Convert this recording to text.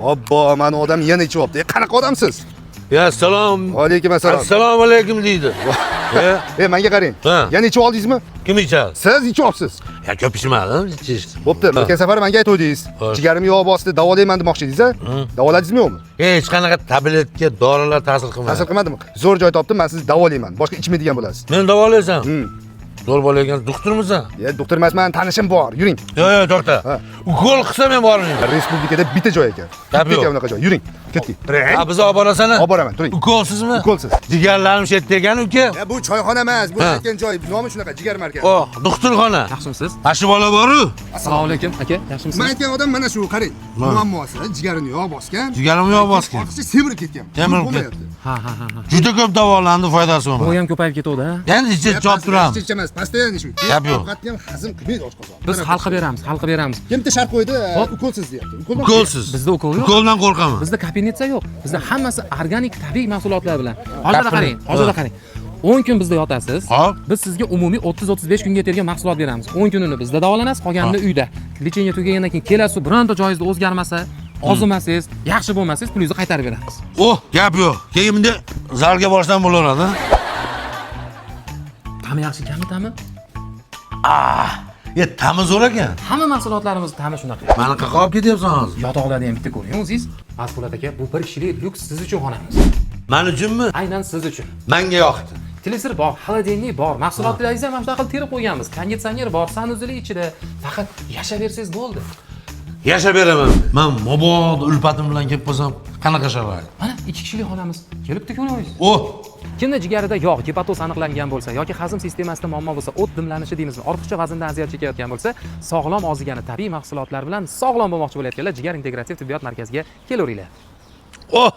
Obbo, mani odam yana ichyapti. Qanaqa odamsiz? Ya salom. Alaykum assalom. Assalomu alaykum deydi. E, E, menga qarang. Ha. Yana ichib oldingizmi? Kim ichadi? Siz ichyapsiz. Ya ko'p ichmadim, ichish. Bo'pti, o'tgan safar menga aytuvdingiz. Xo'sh. Jigarim yog' bosdi, davolayman demoqchi edingiz, a? Davoladingizmi yo'qmi? Hech qanaqa tabletka, dorilar ta'sir qilmadi. Ta'sir qilmadimi? Zo'r joy topdim, men sizni davolayman. Boshqa ichmaydigan bo'lasiz. Meni davolaysan? Zo'r bola ekan, doktormisan? Ya, doktor emasman, tanishim bor. Yuring. Yo'q, yo'q, to'xta. Ha. Ukol qilsa men bormayman. Respublikada bitta joy ekan. Gap Bitta yo'q. ekan unaqa joy. Yuring. Ketdik. Ha, bizni olib borasan? Olib boraman, turing. Ukolsizmi? Ukolsiz. Jigarlarim shu yerda ekan, uka. Ya bu choyxona emas, bu Ha. aytgan joy nomi shunaqa, jigar markazi. Oh, doktorxona. Yaxshimisiz? Mana shu bola bor-u. Assalomu alaykum aka, yaxshimisiz? Men aytgan odam mana shu, qarang. Muammosi jigarini yog' bosgan. Jigarim yog' bosgan. Ortiqcha semirib ketgan. Semirib Bo'lmayapti. Ha, ha, ha, ha. Juda ko'p davolandi, foydasi bo'lmadi. Bo'yi ham ko'payib ketuvdi, ha? Endi ichib chop turamiz. Ichib emas, постоянно shu. Gap yo'q. Ovqatni ham hazm qilmaydi oshqozon. Biz hal qilib beramiz, hal qilib beramiz. Kim bitta shart qo'ydi, Hop. ukolsiz deyapti. Ukoldan Ukolsiz. Bizda ukol yo'q. Ukoldan qo'rqaman. Bizda kapelnitsa yo'q. Bizda hammasi organik tabiiy mahsulotlar bilan. Hozirda Gapini- qarang, hozirda qarang. 10 kun bizda yotasiz. Hop. Biz sizga umumiy 30-35 kunga yetadigan mahsulot beramiz. 10 kunini bizda davolanasiz, qolganini uyda. Lecheniya tugagandan keyin kelasiz, bironta joyingizda o'zgarmasa, ozimasangiz, yaxshi bo'lmasangiz pulingizni qaytarib beramiz. Oh, gap yo'q. Keyin bunday zalga borsam bo'laveradi. Ta'mi yaxshi ekanmi ta'mi? Ya ta'mi zo'r ekan. Hamma mahsulotlarimiz ta'mi shunaqa. Mani qayerga olib ketyapsan hozir? Yotoqlarni ham bitta ko'ring o'zingiz. Mazpulat aka, bu bir kishilik lyuks siz uchun xonamiz. Man uchunmi? Aynan siz uchun. Manga yoqdi. Televizor bor, холодильник bor, mahsulotlaringizni ham mana shunaqa qilib terib qo'yganmiz. Konditsioner bor, санузел i ichida. Faqat yashaversangiz bo'ldi. Yashab beraman. Man mabodo ulpatim bilan kelib qolsam qanaqa sharoit? Mana ikki kishilik xonamiz. Kelib bitta ko'ring. Oh, Kimda jigarida yog', gepatoz aniqlangan bo'lsa yoki hazm sistemasida muammo bo'lsa, o't dimlanishi deymizmi, ortiqcha vazndan aziyat chekayotgan bo'lsa, sog'lom ozigani tabiiy mahsulotlar bilan sog'lom bo'lmoqchi bo'layotganlar Jigar integrativ tibbiyot markaziga kelaveringlar. Oh.